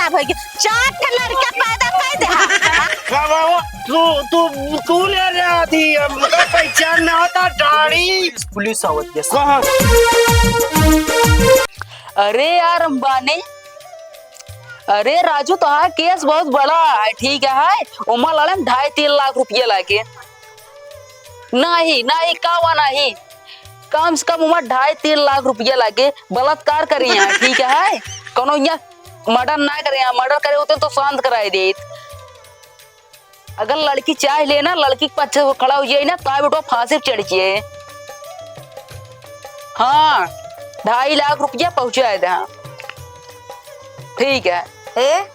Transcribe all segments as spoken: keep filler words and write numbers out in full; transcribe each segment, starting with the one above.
भइया, चार ठे लड़का पैदा कर दे। वाह, वाह, वाह। तू, तू, तू ले रहा थी, हमका पहचान ना होता, दाढ़ी। पुलिस आवत है। कहाँ? अरे यार अंबानी, अरे राजू, तोहार केस बहुत बड़ा है, ठीक है? ओमा लड़े में ढाई तीन लाख रुपया लागे। नहीं, नहीं, कावा नहीं, कम से कम ओमा ढाई तीन लाख रुपया लागे। बलात्कार करी है, ठीक है? कौनो यहाँ मर्डर ना करे, यहाँ मर्डर करे होते तो शांत कराए देत। अगर लड़की चाह ले ना, लड़की के पाछे खड़ा हो जाए ना, ताय बेटवा फांसी पे चढ़ जाए। हाँ, ढाई लाख रुपया पहुँचाए दे। हाँ। ठीक है। ए?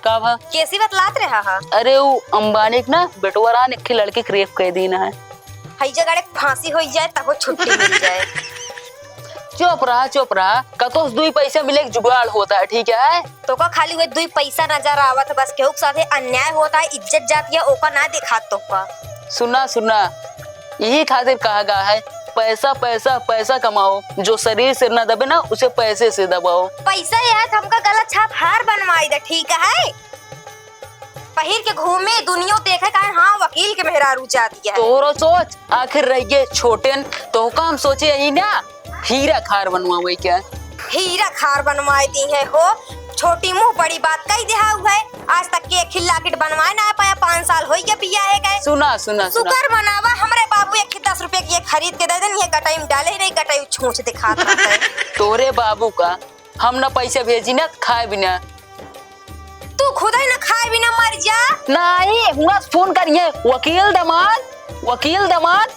का भा? कैसी बतलात रहा हा? अरे, वो अंबानी के ना बेटवा रहा, एक लड़की के रेप कर दीन है। हई जगह एक फांसी हो जाए, तब छुट्टी मिल जाए। चुप रहा, चुप रहा। कतो से दुई पैसा मिले के जुगाड़ होता है, ठीक है? तोका खाली वे दुई पैसा नजर आवत है, बस केहू के साथे अन्याय होता है, इज्जत जाती है, ओका ना दिखात तोका। सुना, सुना, यही खातिर कहा गया है, पैसा, पैसा, पैसा कमाओ, जो शरीर से ना दबे ना, उसे पैसे से दबाओ। पैसा यह है, हमका गला छाप हार बनवाई दे, ठीक है? पहिर के घूमे, दुनिया देखे, कहे, "हाँ, वकील के मेहरारू जाती है।" तोहरो सोच, आखिर रह गए छोटेन, तो काम सोचे यही ना, हीरा खार बनवावे के। हीरा खार बनवाए दी है हो, छोटी मुंह बड़ी बात कही देहा हुआ है। आज तक के एक ही लाकेट बनवाए ना पाया, पाँच साल हो गया बिया है गए। सुना, सुना, सुना। शुक्र मनावा, हमरे बाबू एक ही दस रुपये की एक खरीद के दे देन, ये गटाई में डाले ही नहीं, गटाई छूछ दिखात रहता है। तोरे बाबू का हम ना पैसा भेजी ना, खाए बिना। तू खुद ही ना खाए बिना मर जा। नहीं, हुआ फोन करिए, वकील दमाद, वकील दमाद,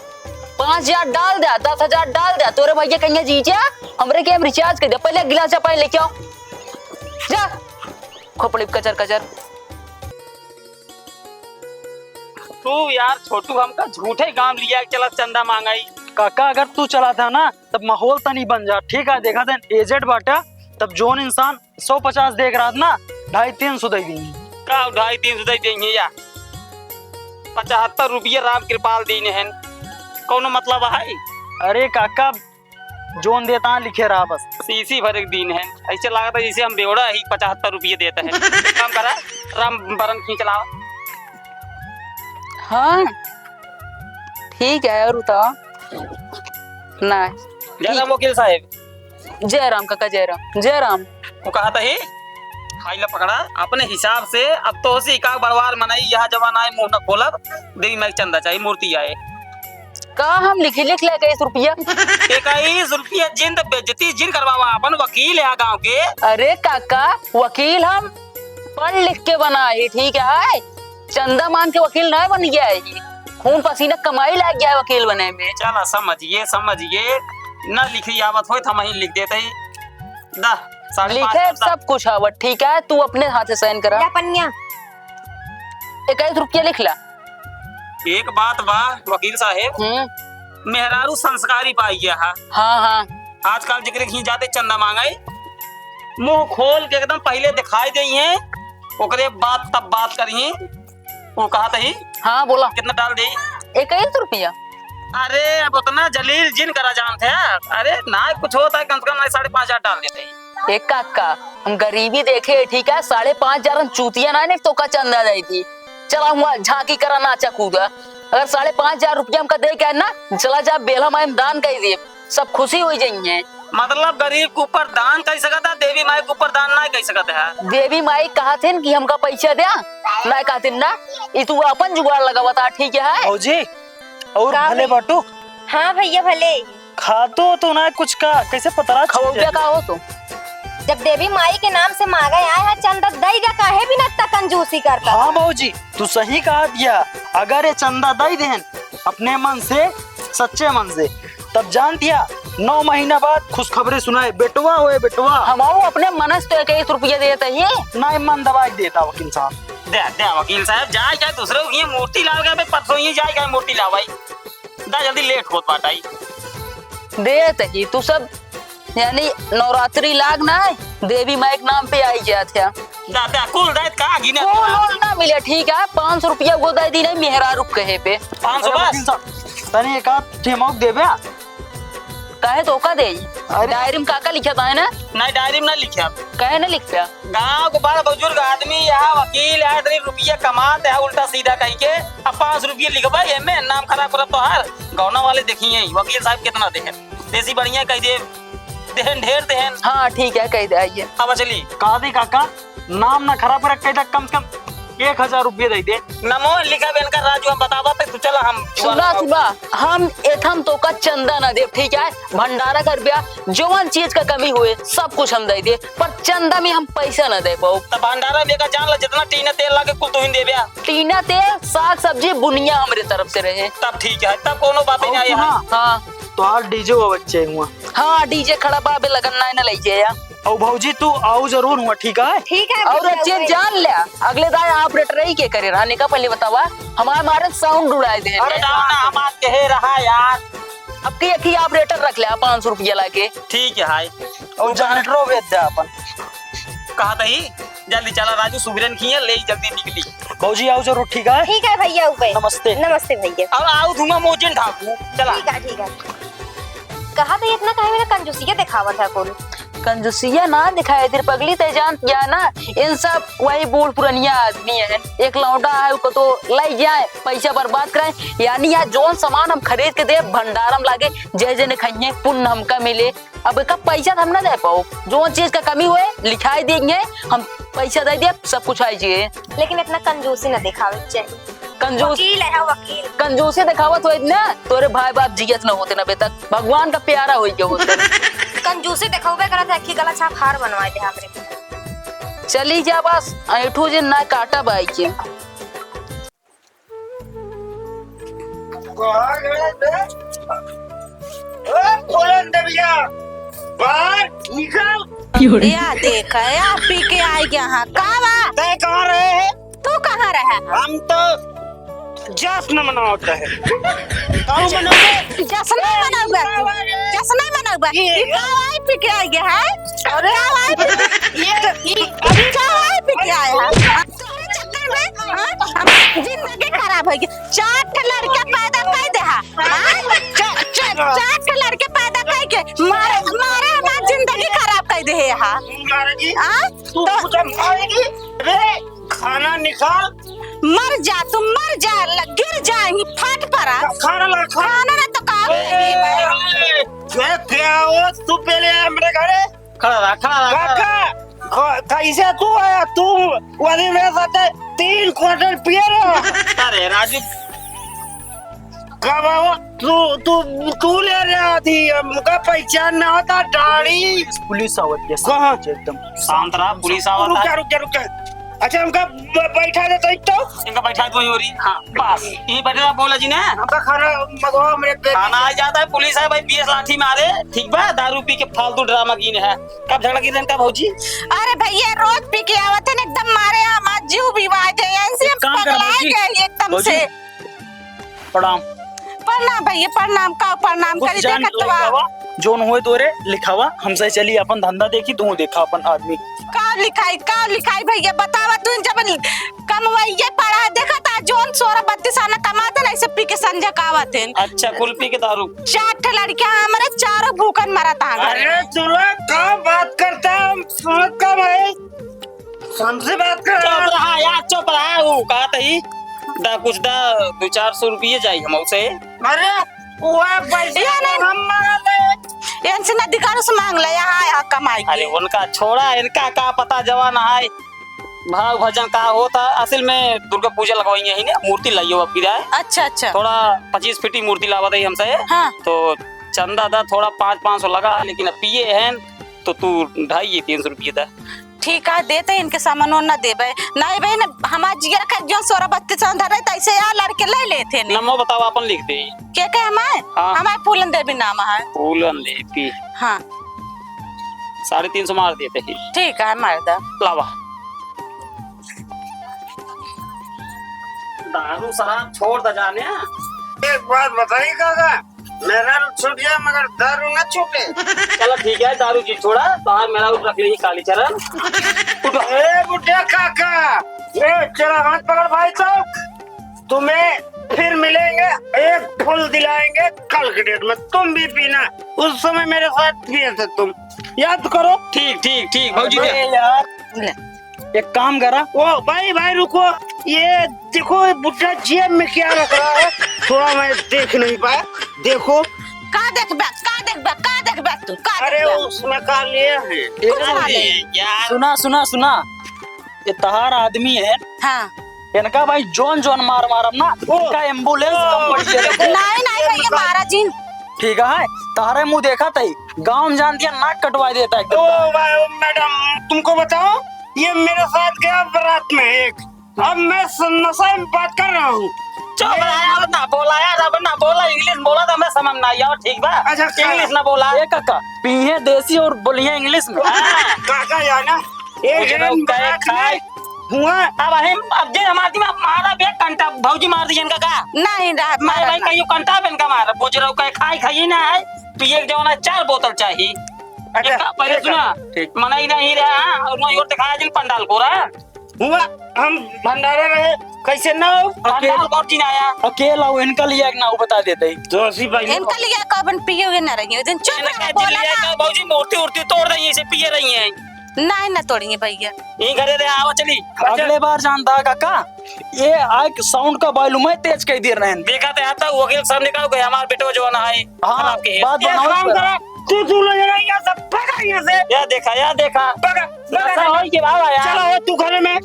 पाँच हजार डाल दे, दस हजार डाल दे। तोरे भैया कहिए, "जीजा, हमरे के हम रिचार्ज कर दे, पहले एक गिलास चाय पानी लेके आओ।" जा, खोपड़ी कचर कचर। तू यार छोटू हमका झूठे गांव लिया के चला चंदा मांगाई। काका, अगर तू चला था ना, तब माहौल तनी बन जा, ठीक है? देखा देन एजेड बाटा, तब जोन इंसान सौ पचास देख रहा था ना, ढाई तीन सौ दे दी। का ढाई तीन सौ दे देंगे या? पचहत्तर रुपये राम कृपाल दीन हैं, कौनो मतलब है? अरे काका, जोन देता है लिखे रहा बस। सीसी भर एक दीन हैं, ऐसे लागत है जैसे हम बेवड़ा ही पचहत्तर रुपये देते हैं। एक काम करा, राम बरन खींच लावा। हाँ, ठीक है, और बताओ। ना। जय राम वकील साहब। जय राम काका, जय राम, जय राम। वो कहा था ही, खाई ला पकड़ा, अपने हिसाब से अब तो होसी का बड़वार मनाई, यहाँ जमाना है मुंह न खोलब, देवी माई चंदा चाहिए, मूर्ति आए। का हम लिखी लिख ले इक्कीस रुपया? इक्कीस रुपया जिंद बेइज्जती जिन करवावा, अपन वकील है गांव के। अरे काका, वकील हम पढ़ लिख के बना ही, ठीक है? चंदा मांग के वकील ना बन गया है, खून पसीना कमाई लाग गया है वकील बने में। चला समझिए, समझिए, ना लिखी आवत होय तो हम ही लिख देते ही। दा, साढ़े पाँच लिखे हजार दा। सब कुछ आवत, ठीक है? तू अपने हाथ से साइन करा। ला पन्निया। इक्कीस रुपया लिख ला। एक बात बा वकील साहेब, हम्म। मेहरारू संस्कारी पाई गया है। हाँ, हाँ। आजकल जेकरे खींच जाते चंदा मांगे, मुंह खोल के एकदम पहले दिखाई देई है, ओकरे बाद तब बात करी। वो कहा तही। हाँ, बोला। कितना डाल दे? इक्कीस रुपया। अरे, अब उतना जलील जिन करा जानते हैं। अरे, ना कुछ होता है, कम से कम ना साढ़े पाँच हजार डाल देते हैं। एक काका, हम गरीबी देखे, ठीक है, साढ़े पाँच हजार हम चूतिया ना ने तो का चंदा दे दी। चला हुआ झांकी करा, नाचा कूदा। अगर साढ़े पाँच हजार रुपया हमका दे के आए ना, चला जा बेला माई में दान कर दे, सब खुशी हो जाएंगे। मतलब गरीब के ऊपर दान कर सकता है, देवी माई के ऊपर दान ना कर सकता है। देवी माई कहत हन कि हमका पैसा दे, ना कहत हन ना, ई तू अपन जुगाड़ लगावत आ, ठीक है? भौजी, और का भले भैया? बाटू? हाँ भैया, भले। खातो तो ना कुछ का, कैसे पतरा खवैया का हो तू? जब देवी माई के नाम से मांगे आए है चंदा, दई दे, काहे बिना इतना कंजूसी करता? हाँ भौजी, तू सही कहा दिया। अगर ये चंदा दई देहन अपने मन से, सच्चे मन से, तब जान दिया नौ महीना बाद खुशखबरी सुनाए, बेटवा होए बेटवा। हम अपने मन से तो इक्कीस रुपया देते ही। ना मन दबाई देता वकील साहब। दे, दे वकील साहब, जाए जाए दूसरे की मूर्ति लावे गए, परसों ही जाए गए मूर्ति लावाई। दा जल्दी लेट होत बाटाई। देत ही तू सब, यानी नवरात्रि लाग ना है, देवी माई के नाम पे आई जात है। दा, दा, कुल दायत का गिने कुल तोरा? उल ना मिले, ठीक है, पाँच सौ रुपया वो दे दी नहीं मेहरारू कहे पे। पाँच सौ अरे बस? वकील साहब, तनी एक आध ठे मौक देबे। काहे धोखा देई? अरे। डायरी में का का लिखा बा ना? नहीं, डायरी में ना लिखा। काहे ना लिखा? गाँव के बड़ बुजुर्ग आदमी, यहाँ वकील है, इतनी रुपया कमात है, उल्टा सीधा कही के, अब पाँच रुपया लिखबा, एमे नाम खराब करब तोहार। गौना वाले देखिए, वकील साहब कितना देहन, देसी बढ़िया कह दे, देहन ढेर देहन। हाँ, ठीक है, कह दे, आइए। अब चली। कह दी काका, नाम ना खराब करे, कह दे, कम से कम एक हजार रुपये दे दे। नमो लिखा बेन का राजू, हम बतावा ते, तू चला, हम सुना, सुना, हम एथम तोका चंदा ना देब, ठीक है? भंडारा करब्या, जवन चीज का कमी होए, सब कुछ हम दे दे, पर चंदा में हम पैसा ना दे पाओ। तब भंडारा में का जान ला, जितना टीना तेल लागे, कुल तू ही देब्या। टीना तेल, साग सब्जी, बुनिया हमरे तरफ से रहे। तब ठीक है, तब कोनो बात ही और नहीं है। सुना, हाँ। तो आज डीजे वो बच्चे हुआ। हाँ, डीजे खड़ा बा, अबे लगन ना, ना लइके या। और भौजी, तू आओ जरूर हुआ, ठीक है? ठीक है और भैया, अच्छे वही। जान ले, अगले दाय ऑपरेटर ही के करे रहने का, पहले बतावा, हमारे मारे साउंड उड़ाए दे। अरे ना, ना, हमार के है रहा यार। अब की एक ही ऑपरेटर रख ले, पाँच सौ रुपया लाके। ठीक है, हाय। और जनरेटरो भेज दे अपन। कहा तही, जल्दी चला राजू, सुबेरन खिए, ले जल्दी निकली। भौजी, आओ जरूर, ठीक है? ठीक है भैया, उबे। नमस्ते। नमस्ते भैया। अब आओ धुआं मोचिन ठाकू, चला। ठीक है, ठीक है। कहा तो इतना काहे मेरा कंजूसिया दिखावत है कुल? कंजूसिया ना दिखाए, तेरे पगली ते जान क्या ना, इन सब वही बूढ़ पुरनिया आदमी है। एक लौंडा है, उसको तो ले जाए, पैसा बर्बाद कराए। यानी यहाँ जौन सामान हम खरीद के दे, भंडारम लागे, जय जय ने खाइए, पुण्य हमका मिले। अब एका पैसा तो हम ना दे पाओ, जौन चीज का कमी होए, लिखाई देंगे, हम पैसा दे दे, सब कुछ आई जाए। लेकिन इतना कंजूसी ना दिखावे के चाहिए। कंजूस वकील है, वकील। कंजूसी दिखावत होइत ना, तोरे भाई बाप जियत न होते ना अबे तक, भगवान का प्यारा होई के होते। कंजूसी दिखावे करत है कि गला छाप हार बनवाए दे हमरे। चली जा बस, ऐठू जे ना काटा बाई के। कहाँ गए बे? ए, फूलन देविया, बाहर निकल। या देख, या पी के आ गया है। का बा? तै कहाँ रहे है? तू कहाँ रहा है? हम तो जश्न मनावत रहे। काऊ मनावे? जश्न मनावे तू? जश्न मनावे? ये ई का आई पी के आ गया है? अरे, का आई? ये, ये, अभी का आई पी के आया है? तोरे चक्कर में, हाँ, हमार जिंदगी खराब हो गई। चार ठे लड़के पैदा कर दे हा, हाँ? चा-, चा-, चार ठे लड़के पैदा कर के मारे, मारे हमार जिंदगी खराब कर दे है, हाँ? मारेगी? हाँ? तू तो मुझे मारेगी? रे, खाना निकाल। मर जा, तू मर जा, ल-, गिर जा, यहीं फट पड़ा। खाना ला, खाना। खाना ना तो का ए, होगी भाई? ए, ए, क्या हो? तू पहले हमरे घरे खड़ा रहा, खड़ा रहा, खड़ा रहा। काका, ख-, कैसे तू आया? तू वाली मेरे साथ तीन क्वार्टर पिए रहा। अरे राजू। का बाबा, तू, तू, तू ले रहा थी, हमका पहचान ना होता, दाढ़ी। पुलिस आवत है, कहाँ? एकदम शांत रहा, पुलिस आवत है। रुक जा, रुक जा, रुक जा। अच्छा, हमका ब-, बैठा देता एक तो। इनका बैठा दो, योरी। हाँ, बस, यहीं बैठे रहा, बोला जी ने। हमका खाना मंगवा, हमरे पेट खाना आ जाता है, पुलिस है भाई, पी एस लाठी मारे, ठीक बा, दारू पी के फालतू ड्रामा कीने है। कब झगड़ा की रहन का भौजी? अरे भैया, रोज पी के आवत है, एकदम मारे हमार जीव भी वाजे, ऐसे एक काम कर पगला भौजी, गए एकदम भौजी, से। प्रणाम। प्रणाम भैया, प्रणाम, का प्रणाम कुछ करी, जान देखत बा। लिखावा, जोन होए तोरे लिखावा, हमसे चली अपन धंधा देखी, तू देखा अपन आदमी। का लिखाई, का लिखाई भैया, बतावा तू, जब कमवइये पड़ा है, देखत आ जोन सोरह बत्तीस आना कमात है, ऐसे पी के संझा कावत है। अच्छा, कुल पी के दारू। चार ठे लड़कियां हमारे, चारों भूखन मरत आ गए। अरे सुनो, का बात करता है, हम सुनत का भाई? हमसे बात कर रहा है। चुप रहा यार, चुप रहा। वो कहा तही, दा कुछ दा, दो चार सौ रुपये जाई हम उसे। अरे, वो पैसे ये नहीं। हम मांगा थे। इनसे ना दिखाड़ू से मांग ले, यहाँ, यहाँ कमाई अरे, के। उनका छोड़ा, इनका का पता जवान है। भाव भजन का होता, असल में दुर्गा पूजा लगवाई है ने, मूर्ति लाइयो अब गिरा है। अच्छा, अच्छा। थोड़ा पच्चीस फीट की मूर्ति लावा दे हमसे। हाँ। तो चंदा दा थोड़ा पाँच, पाँच सौ लगा, लेकिन अब पिए हैं, तो तू ढाई ये तीन सौ रुपये दा। ठीक है, देते इनके सामान और ना देबे। नहीं बे, ना, हमार जिगर का जो सोरह बत्तीस सौ धरे, तैसे यार लड़के ले लेते ने। नमो बताओ, अपन लिख दे। के के हमार? हाँ। हमार फूलन देवी नाम है। फूलन देवी। हाँ। साढ़े तीन सौ मार देते ही। ठीक है, मार दे। लावा। दारू शराब छोड़ दे जाने। एक बात बताइए काका, मेहरारू छूट जाए मगर दारू ना छूटे। चलो ठीक है, दारू जी छोड़ा, बाहर मेहरारू रख ली काली चरण। उठो। ए बुढ़े काका, ए चला हाथ पकड़ भाई साहब। तुम्हें फिर मिलेंगे, एक full दिलाएंगे कल के date में, तुम भी पीना। उस समय मेरे साथ पिए थे तुम, याद करो। ठीक, ठीक, ठीक, भौजी दे। अरे यार, ले। एक काम करा। ओ भाई, भाई रुको, ये देखो, ये बुड्ढा जेब में क्या रख रहा है, थोड़ा मैं देख नहीं पाया, देखो। का देखबा, का देखबा, का देखबा तू, का अरे, देखबा? उसमें का लिए है? कुछ ना ले। अरे यार। सुना, सुना, सुना, ये तहार आदमी है। हाँ। इनका भाई जौन जौन मार मारब ना, ओ, इनका ambulance ओ, कम पड़ जाए। नहीं, नहीं भैया, मारा जिन। ठीक है, तहारे मुँह देखा तई, गाँव में जान दिया, नाक कटवा देता है। ओ भाई, ओ मैडम, तुमको बताओ, ये मेरे साथ गया बारात में एक, अब मैं स-, नशे में बात कर रहा हूँ। चुप रहा यार, ना बोला यार, अब ना बोला, English बोला तो हमें समझ ना आई, और ठीक बा? अच्छा, English ना बोला। ए काका, पीहे देसी और बोलिहे English में। हाँ। काका यार ना, एक जने बारात में हुआ। अब हम, अब जे हमार दिमाग मारा बे कंटा, भौजी मार दी इनका का? नहीं, ना, मारे मारा भाई ना। कहियो कंटा पे इनका मारा, बुजरऊ का खाई खाई ना है, पिए के जवाना चार बोतल चाही। अच्छा, इनका पहले ठीक है, सुना, ठीक। मना ही नहीं रहा, और वही और दिखाया जिन पंडाल को रहा। हुआ, हम भंडारा रहे, कैसे ना हो? अकेल-, पंडाल कौन चिनाया? अकेला हो, इनका लिया कि ना, वो बता देते ही। तो असी भाई इनका लिया कबन पिए हुए ना रही हो, दिन चुप इनका रहा, बोला दिलिया ना। का भौजी मूर्ति उर्ति तोड़ दे, इसे पिए रही हैं। नहीं ना तोड़िए भैया। यहीं घरे रहे, आवा चली। अगले बार जानता है काका, ये आग sound का volume है तेज कर दिए रहन। देखा तो आता वकील साहब ने कहा कि हमार बेटवा जवान है, हाँ, खराब के है। बात ये बनाओ काम इस पर। करा, तू, तू ले जा, ये सब भगा यहाँ से। या देखा, या देखा। भगा, भगा, ऐसा भगा। होई के बाबा यार। चला हो तू घरे में।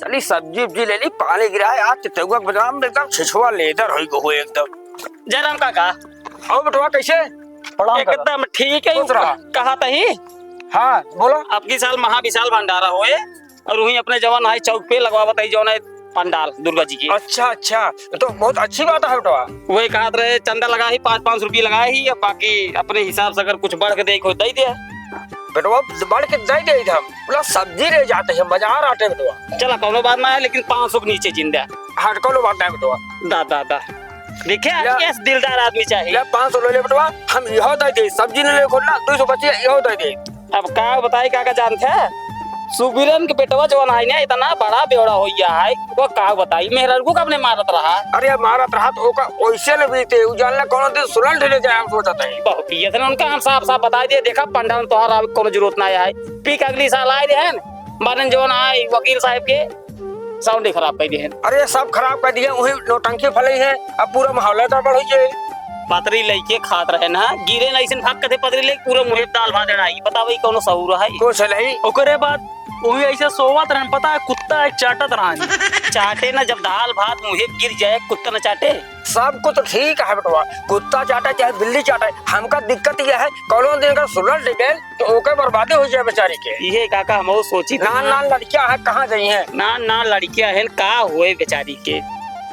चली सब्जी उब्जी ले ली, पानी गिरा है, आज चितौआ के बाजार में एकदम छिछुआ लेदर होई गो हो एकदम। जय राम काका। आओ बेटवा, कैसे? प्रणाम काका। एकदम ठीक है। खुश रहा। कहा तही? हाँ, बोलो। अब की साल महाविशाल भंडारा होए और वहीं अपने जवन है चौक पे लगवावत है जवन है पंडाल दुर्गा जी की। अच्छा, अच्छा, तो बहुत अच्छी बात है बेटवा। वही कहत रहे, चंदा लगा ही, पाँच, पाँच सौ रुपये लगा ही, अब बाकी अपने हिसाब से अगर कुछ बढ़ के दे, कोई दे दे। बेटवा, बढ़ के दे दे हम, बोला सब्जी ले जाते हैं, बाजार आते बेटवा। चला, कौनो बात ना है, लेकिन पाँच सौ के नीचे जिंदा। हाँ, कौनो बात ना है बेटवा। दा, दा, दा। देखे, या, ऐस दिलदार आदमी चाहिए। ले, पाँच सौ ले ले बेटवा, हम यहो दे दे, सब्जी ले ले खोलना, दो सौ पच्चीस यहो दे दे। अब का बताई, का, का जानते हैं? सुबिरन के बेटवा जवन है ना, इतना बड़ा बेवड़ा हो गया है, वो का बताई, मेहरारू को अपने मारत रहा। अरे, मारत रहा तो ओका ओइसे ले बीते, उ जान ले कौनो दिन सुलट ले जाए, हम सोचत है। बहुत पियत है उनका, हम साफ साफ बताई दिए, देखा, पंडाल में तोहार आवे के कौनो जरूरत ना है, पी के अगली साल आए रहे हैं, मारन जवन आए वकील साहब के, sound ही खराब कर दिए हैं। अरे, सब खराब कर दिए, वही नौटंकी फैलाई है, अब पूरा माहौल गड़बड़ हो जाए। पतरी लइके खात रहे ना, गिरे ना, ऐसन भाग कथे पतरी लइके पूरा मुँहे दाल भात अड़ाई। बताओ, ई कौनो सहूर है? कुछ नहीं। ओकरे बाद वही ऐसे सोवत रहन, पता है, कुत्ता एक चाटत रहन। चाटे ना, जब दाल भात मुँहे गिर जाए, कुत्ता न चाटे? सब कुछ ठीक है बेटवा, कुत्ता चाटे चाहे बिल्ली चाटे, हमका दिक्कत यह है, कौनो दिन अगर सुलट गए तो ओके बर्बादी हो जाए बेचारी के। इहे काका हमहू सोची थी ना, ना। ना लड़किया है, कहाँ गई है? ना, ना लड़किया है, का होए बेचारी के?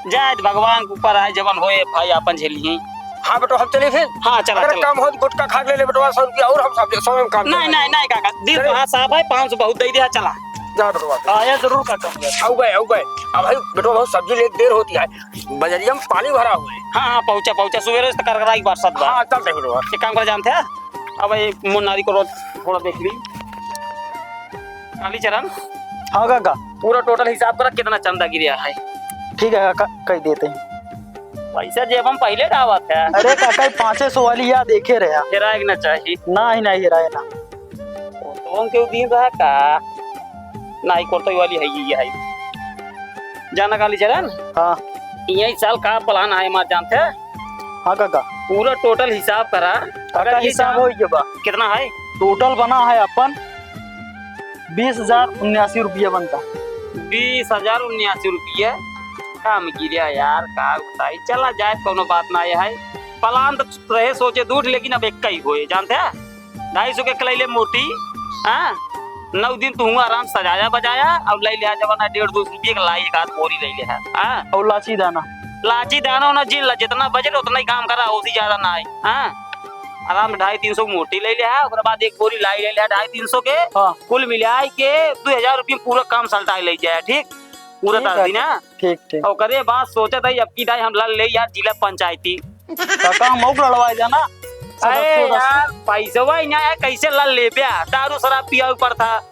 जाए भगवान के ऊपर आए, जवन होए भाई आपन झेली। हाँ बेटवा, हम चली फिर। हाँ, चला, अगर चला। कम हो तो गुटखा खा के ले ले बेटवा, सौ रुपया और हम सब सौ में काम नहीं, चला नहीं, जाए। नहीं काका, दिल चले। तो हाँ साफ है, पाँच सौ बहुत दे दिया, चला। जा बेटवा। आया जरूर काका। आऊ गए, आऊ गए। अब भाई बेटवा बहुत सब्जी लेके देर होती है, बजरिया में पानी भरा हुआ है। हाँ, हाँ, पहुँचा, पहुँचा, सुबह से करकराई बरसत बा। हाँ, चलते बेटवा। एक काम कर जानते हैं, अब ये मुन्नारी को रोज थोड़ा देख ली। कालीचरण। हाँ काका। पूरा total हिसाब करा कितना चंदा गिरा है। ठीक है काका, कह देते हैं। पैसा जेब में पहले डावत है। अरे काका, ये पाँचे सौ वाली याद देखे रहे हैं। हेराए के ना चाहिए। ना ही, ना हेराए ना। तो उनके दिन रहा का? ना ही करते वाली है, ये है। जाना कालीचरण? हाँ। यही साल का plan है, मार जानते हैं? हाँ काका। पूरा total हिसाब करा। काका, अगर ये हिसाब साल हो गया बा। कितना है? Total बना है अपन बीस हजार उन्यासी रुपया बनता। बीस हजार उन्यासी रुपया? काम गिरा यार, का बताई। चला जाए, कौनो बात ना है। Plan तो रहे सोचे दूठ, लेकिन अब एक ही होए, जानते हैं? ढाई सौ के कलैले मूर्ति, हाँ? नौ दिन तू आराम सजाया बजाया, और ले लिया जवाना डेढ़ दो सौ रुपये का लाई, एक आध बोरी ले लिया, हाँ? और लाची दाना। लाची दाना ना जिन ला, जितना budget उतना ही काम करा, उससे ज्यादा ना आई, हाँ? आराम से ढाई तीन सौ की मूर्ति ले लिया, ओकरे बाद एक बोरी लाई ले लिया ढाई तीन सौ के, हाँ। कुल मिलाए के दो हजार रुपये में पूरा काम सलटाए ले जाए, ठीक? पूरा ठीक दस है, दिन, हाँ? ठीक, ठीक। ओकरे बाद सोचत है, अब की दाई हम लड़ ले यार, जिला पंचायती। काका, हम मौक लड़वाए जाना। अरे सदस्यों का यार, पैसवा ही ना है, कैसे लड़ ले बे? दारू शराब पिया ऊपर था।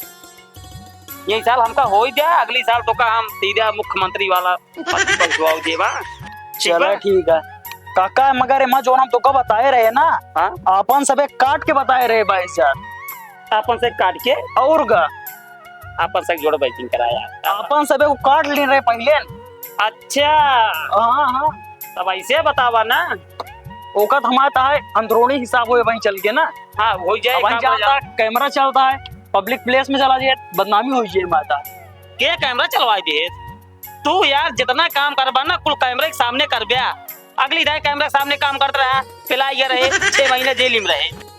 यही साल हमका होइ द्या, अगली साल तोका हम सीधा मुख्यमंत्री वाला पद पर दुआव देबा। ठीक चला बा? ठीक है काका, मगर एमा जौन हम तोका बताए रहे ना, हाँ? आपन सबे काट के बताए रहे बाईस हजार। आपन से काट के? और का? आपन से जोड़ बैठिन कराया। आपन सबे को काट लेन रहे पहिले। अच्छा। हाँ, हाँ। तब ऐसे बतावा ना। ओका तो हमारे ताहे अंदरूनी हिसाब होए वहीं चल के ना। हाँ, हो जाए, अब वहीं काम हो जाता जाए। है, कैमरा चलता है, पब्लिक प्लेस में चला जाए, बदनामी हो जाए माता। के कैमरा चलवाए दे? तू यार जितना काम करबा ना, कुल कैमरे के सामने करब्या। अगली दाई कैमरा के सामने काम करत रहा, पिलाई गया रहे, छह महीने जेल में रहे।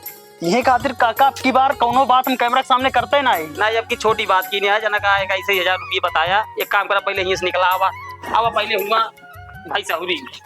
यही खातिर काका, अब की बार कौनो बात हम कैमरा के सामने करते ना ही। ना, अब की छोटी बात की नहीं है, जना का एक ऐसे ही हजार रुपये बताया, एक काम करा, पहले यहीं से निकला आवा, आवा पहले हुआ भाई सहूरी।